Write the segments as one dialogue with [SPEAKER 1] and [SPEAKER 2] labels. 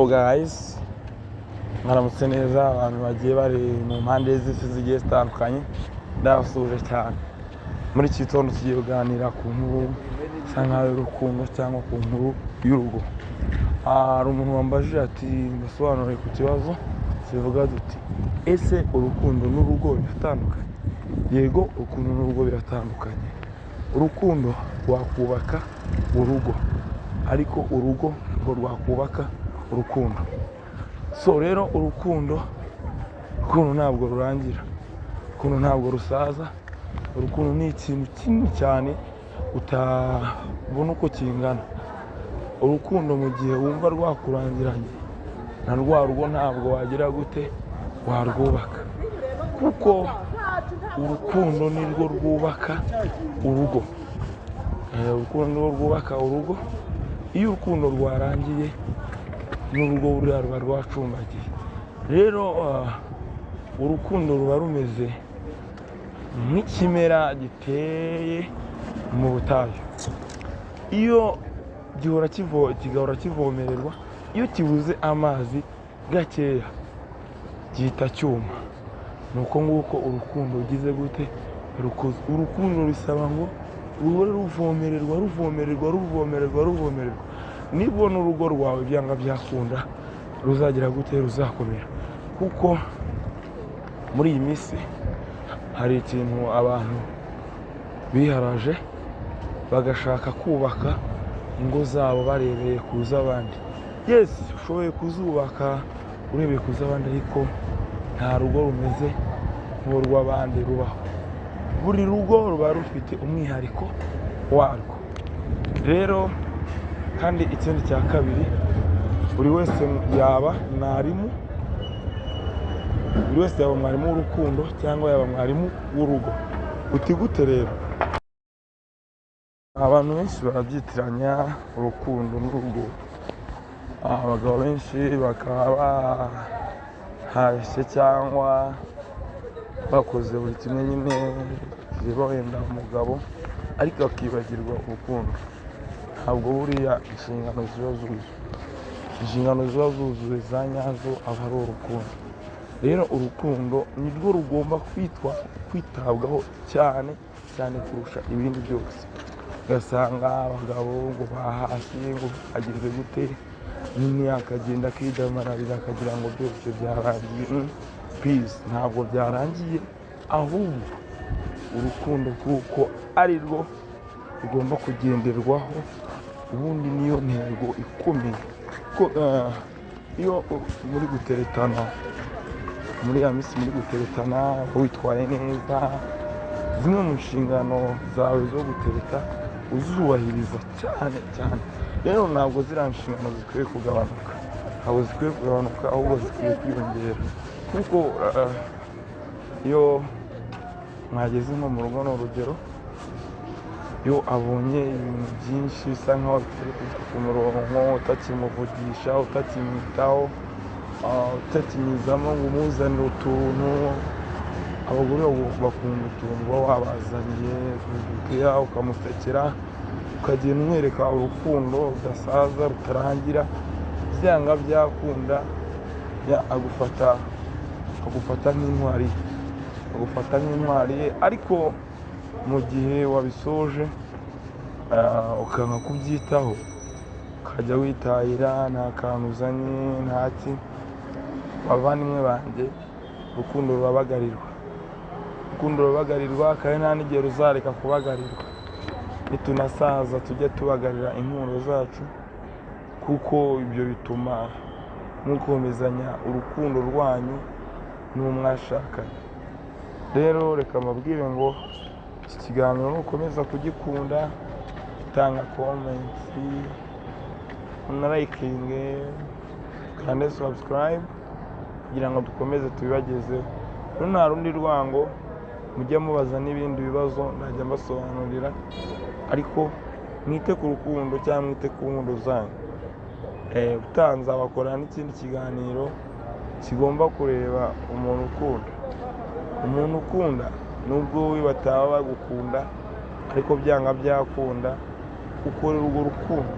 [SPEAKER 1] Guys, mwaramutse neza. Abantu bagiye bari mu mpande z'isi zigiye zitandukanye, ndabasuhuje cyane. Muri iki gitondo tugiye kuganira ku nkuru isa nkaho y'urukundo cyangwa ku nkuru y'urugo. Hari umuntu wambajije ati mbasobanurire ku kibazo kivuga duti: "Ese urukundo n'urugo biratandukanye?" Yego, urukundo n'urugo biratandukanye. Urukundo rwakubaka urugo, ariko urugo ntabwo rwakubaka urukundo. So rero, urukundo ntabwo rurangira, urukundo ntabwo rusaza. Urukundo ni ikintu kinini cyane utabona uko kingana. Urukundo, mu gihe wumva rwakurangiranye na rwa rugo, ntabwo wagira gute warwubaka, kuko urukundo nirwo rwubaka urugo. Urukundo nirwo rwubaka urugo. Iyo urukundo rwarangiye, n'urugo buriya ruba rwacumbagiye. Rero urukundo ruba rumeze nk'ikimera giteye mu butayu. Iyo gihora kigahora kivomererwa, iyo kibuze amazi gakeya gihita cyuma. Ni uko nguko urukundo rugize gute rukuze. Urukundo rusaba ngo ruhore ruvomererwa, ruvomererwa, ruvomererwa, ruvomererwa, nibwo n'urugo rwawe byanga byakunda ruzagira gute, ruzakomera. Kuko muri iyi minsi hari ikintu abantu biharaje, bagashaka kubaka ingo zabo barebeye ku z'abandi. Yes, ushoboye kuzubaka urebeye ku z'abandi, ariko nta rugo rumeze nk'urw'abandi rubaho. Buri rugo ruba rufite umwihariko warwo. Rero kandi ikindi cya kabiri, buri wese yaba mwarimu, buri wese yaba mwarimu w'urukundo cyangwa yaba mwarimu w'urugo. Uti gute rero? Abantu benshi barabyitiranya urukundo n'urugo. Abagabo benshi bakaba bahashye cyangwa bakoze buri kimwe nyine kireba wenda umugabo, ariko akibagirwa urukundo. Ntabwo buriya inshingano ziba zuzuye. Inshingano ziba zuzuye za nyazo aba ari urukundo. Rero urukundo nirwo rugomba kwitwa kwitabwaho cyane cyane kurusha ibindi byose. Ugasanga abagabo ngo bahashye, ngo ageze gute nyine, akagenda akidamararira, akagira ngo byose byarangiye. Please, ntabwo byarangiye, ahubwo urukundo kuko ari rwo rugomba kugenderwaho, ubundi niyo ntego ikomeye. Ko iyo muri guteretana, muri ya minsi muri guteretana, witwaye neza, zimwe mu nshingano zawe zo gutereta uzubahiriza cyane cyane. Rero ntabwo ziriya nshingano zikwiye kugabanuka, ntabwo zikwiye kugabanuka, ahubwo zikwiye kwiyongera. Kuko iyo mwageze nko mu rugo, ni urugero, iyo abonye ibintu byinshi bisa nkaho bitari kujya ku murongo, utakimuvugisha, utakimwitaho, utakinyuzamo ngo umuzanire utuntu. Abagore bakunda utuntu uba wabazaniye, ukamusekera, ukagenda umwereka urukundo rudasaza, rutarangira. Byanga byakunda agufata nk'intwari ye, agufata nk'intwari ye. Ariko mu gihe wabisoje, ukanga kubyitaho, ukajya witahira nta kantu uzanye, ntaki. Bavandimwe banjye, urukundo rurabagarirwa, urukundo rurabagarirwa, kandi nta n'igihe ruzareka kubagarirwa. Nitunasaza tujye tubagarira inkundo zacu, kuko ibyo bituma mukomezanya urukundo rwanyu n'uwo mwashakanye. Rero reka mbabwire ngo iki kiganiro nukomeza kugikunda, tanga comment, unalikinge kandi subscribe kugira ngo dukomeze tubibagezeho. Rero nta rundi rwango, mujye mubaza n'ibindi bibazo, najya mbasobanurira, ariko mwite ku rukundo cyangwa mwite ku nkundo zanyu. Ubutaha nzabakorera n'ikindi kiganiro kigomba kureba umuntu ukunda. Umuntu ukunda, nubwo we bataba bagukunda, ariko byanga byakunda ukorera urwo rukundo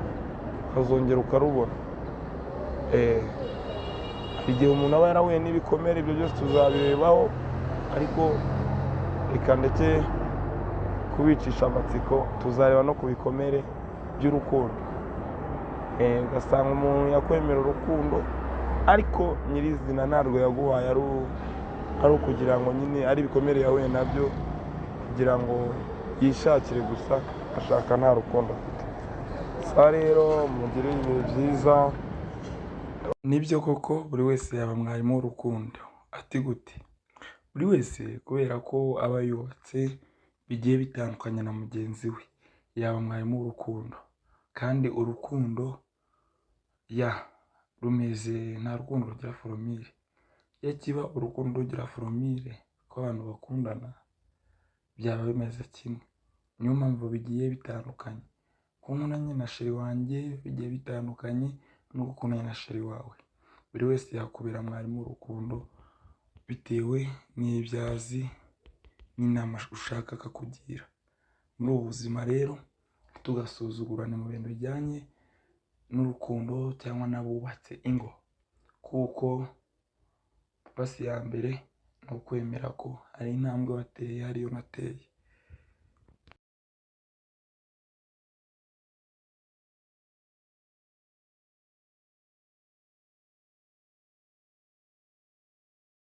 [SPEAKER 1] ukazongera ukarubona. Hari igihe umuntu aba yarahuye n'ibikomere, ibyo byose tuzabirebaho, ariko reka ndetse kubicisha amatsiko, tuzareba no ku bikomere by'urukundo. Ugasanga umuntu yakwemera urukundo, ariko nyirizina ntabwo yaguhaye, ari ukugira ngo nyine ari ibikomere yahuye nabyo kugira ngo yishakire gusa, ashaka nta rukundo afite. Sa rero mugire ibihe byiza. Nibyo koko buri wese yaba mwarimu w'urukundo. Ati gute? Buri wese kubera ko aba yubatse bigiye bitandukanye na mugenzi we, yaba mwarimu w'urukundo. Kandi urukundo ya rumeze, nta rukundo rugira formule. Iyo kiba urukundo rugira formule ko abantu bakundana, byaba bimeze kimwe. Niyo mpamvu bigiye bitandukanye. Ko nkundanye na chéri wanjye bigiye bitandukanye n'uko ukundanye na chéri wawe. Buri wese yakubera mwarimu w'urukundo bitewe n'ibyo azi n'inama ushaka akakugira. Muri ubu buzima rero ntitugasuzugurane mu bintu bijyanye n'urukundo cyangwa n'abubatse ingo, kuko pasi ya mbere ni ukwemera ko hari intambwe wateye, hariyo nateye.